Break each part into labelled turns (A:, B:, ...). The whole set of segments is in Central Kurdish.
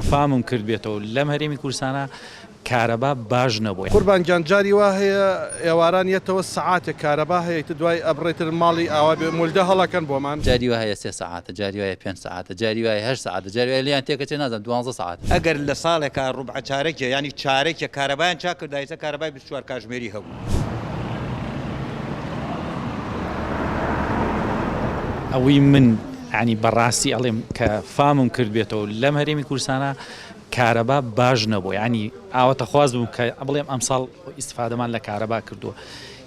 A: فامم کردبێتەوە لەم هەرێمی کوردستانە کارەبا باش نەبووە.
B: قوربان گیان جاری وا هەیە ئێواران یەتەوە سەعاتێک کارەبا هەیە ئیتر دوای ئەبڕێ تر ماڵی ئاوا بێ مۆلدە هەڵەکەن بۆمان.
C: جاری وا هەیە سێ سەعاتە جاری وایە پێنج سەعاتە جاری وایە هەشت سەعاتە جاری وایە لێیان تێکەچێ نازانم دوانزە سەعاتە.
D: ئەگەر لە ساڵێکا ڕوبعە چارەکێ یانی چارەکێ کارەبایان چاک کردایە ئیستا کارەبای 24 کاژمێری هەبوو.
A: ئەوەی من یانی بەڕاستی ئەڵێم کە فامم کردبێتەوە لەم هەرێمی کوردستانە کارەبا باش نەبوو یانی ئاواتەخواز بووم کە بڵێم ئەمساڵ ئیسفادەمان لە کارەبا کردووە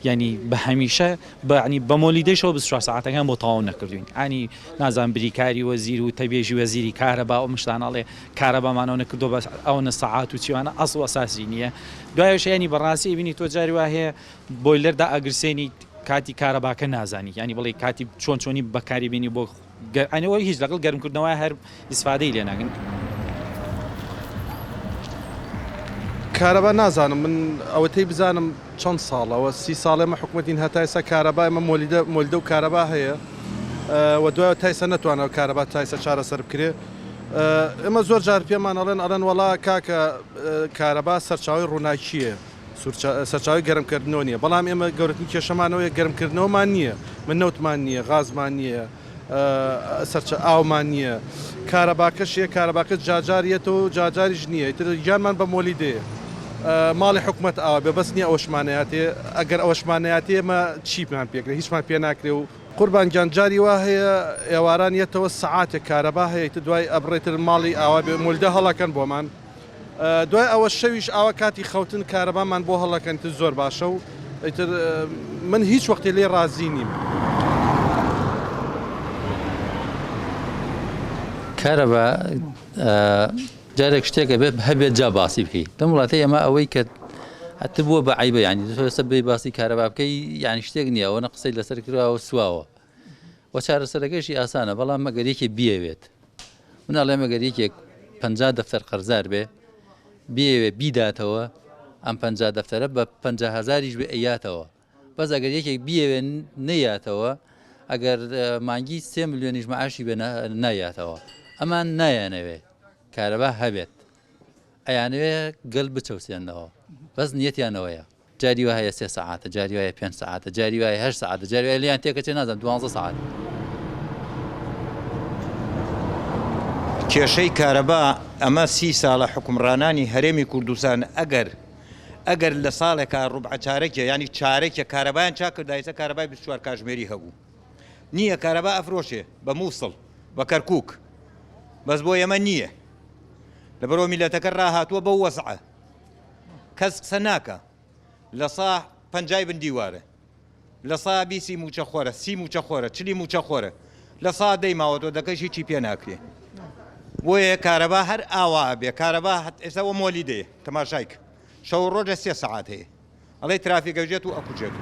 A: یعنی بە هەمیشە بەعنی بە مۆلیدەیشەوە 24 ساعتەکان بۆ تەواو نەکردوین ینی نازان بریکاری وەزیر و تەبێژی وەزیری کارەبا و مشتانەڵێ کارەبامانەوە نەکردو بەس ئەوەنە سەعات و چیوانە ئەسڵ و ئەساسی نییە دوایش ینی بەڕاستی بینی تۆ جاری وا هەیە بۆیلەردا ئەگرسێنی کاتی کارەباکە نازانی ینی بڵێ کاتی چۆن چۆنی بەکاری بینی بۆ ئەنەوە هیچ لەگەڵ گەرمکردنەوە هەر ئیسفادەی لێ ناکەن.
B: کارەبا نازانم من ئەوەتەی بزانم چەند ساڵە وە سی ساڵ ئێمە حکومەتین هەتا ئێستا کارەبا ئێمە مۆلیدە مۆلیدە و کارەبا هەیە و دوای تا ئێستا نەتوانەوە کارەبا تا ئێستا چارەسەر بکرێ ئێمە زۆر جار پێمان ئەڵێن ئەڵێن وەڵا کاکە کارەبا سەرچاوەی ڕووناکییە سەرچاوەی گەرمکردنەوە نییە بەڵام ئێمە گەورەترین کێشەمانەوەیە گەرمکردنەوەمان نییە من نەوتمان نییە غازمان نییە سەرچە ئاومان نییە کارەباکەش هەیە کارەباکە جاجار یەتەوە و جاجاریش نییە ئیتر گیانمان بە مۆلیدەیە ماڵی حکومەت ئاوا بێ بەس نییە ئەوەشمان نەیاتێ ئەگەر ئەوەشمان نەیاتێ ئێمە چیمان پێکرێ هیچمان پێ ناکرێ و قوربان گیان جاری وا هەیە ئێواران یەتەوە سەعاتێک کارەبا هەیە ئیتر دوای ئەبڕێ تر ماڵی ئاوا بێ مۆلیدە هەڵەکەن بۆمان دوای ئەوە شەویش ئاوا کاتی خەوتن کارەبامان بۆ هەڵەکەن تر زۆر باشە و ئیتر من هیچ وەختێ لێی ڕازی نیم.
C: کارەبا جارێک شتێک ئەبێت هەبێت جا باسی بکەی لەم وڵاتەی ئەمە ئەوەی کە هەتە بووە بە عیبە ینی ئێستا بێ باسی کارەبا بکەی یانی شتێک نییە ئەوەنە قسەی لەسەر کراوە سواوە و چارەسەرەکەشی ئاسانە بەڵام مەگەر یەکێ بیەوێت من ئەڵێم ئەگەر یەکێک 50 دەفتەر قەرزار بێ بیەوێ بیداتەوە ئەم 50 دەفتەرە بە 50 هەزاریش بێ ئەیاتەوە بەس ئەگەر یەکێک بیەوێ نەیاتەوە ئەگەر مانگی سێ ملیۆنیش معاشی بێ نایاتەوە ئەمان نایانەوێ کارەبا هەبێت ئەیانەوێ گەل بچەوسێنەوە بەس نیەتیانەوەیە جاری وا هەیە سێ سەعاتە جاری وایە پێنج سەعاتە جاری وایە هەشت سەعاتە جاری وایە لێیان تێکەچێ نازانم دوانزە سەعات.
D: کێشەی کارەبا ئەمە سی ساڵە حوکمڕانانی هەرێمی کوردستان ئەگەر ئەگەر لە ساڵێکا ڕوبعە چارەکێ یانی چارەکێ کارەبایان چاک کردایە ئیستا کارەبای 24 کاژمێری هەبوو نییە کارەبا ئەفرۆشێ بە مووسڵ بە کەرکوک بەس بۆ ئێمە نییە لەبەرەوە میلەتەکە ڕاهاتووە بەو وەزعە کەس قسە ناکا لە سا پەنجای بن دیوارە لە سا بیسی موچە خۆرە سی موچە خۆرە چلی موچە خۆرە لە سا دەی ماوەتەوە دەکەش هیچی پێ ناکرێ بۆیە کارەبا هەر ئاوا بێ کارەبا ئێستا وە مۆلی دەیە تەماشایک شەو ڕۆژە سێ سەعات هەیە ئەڵێ ترافیکەژێت و ئەکوژێت.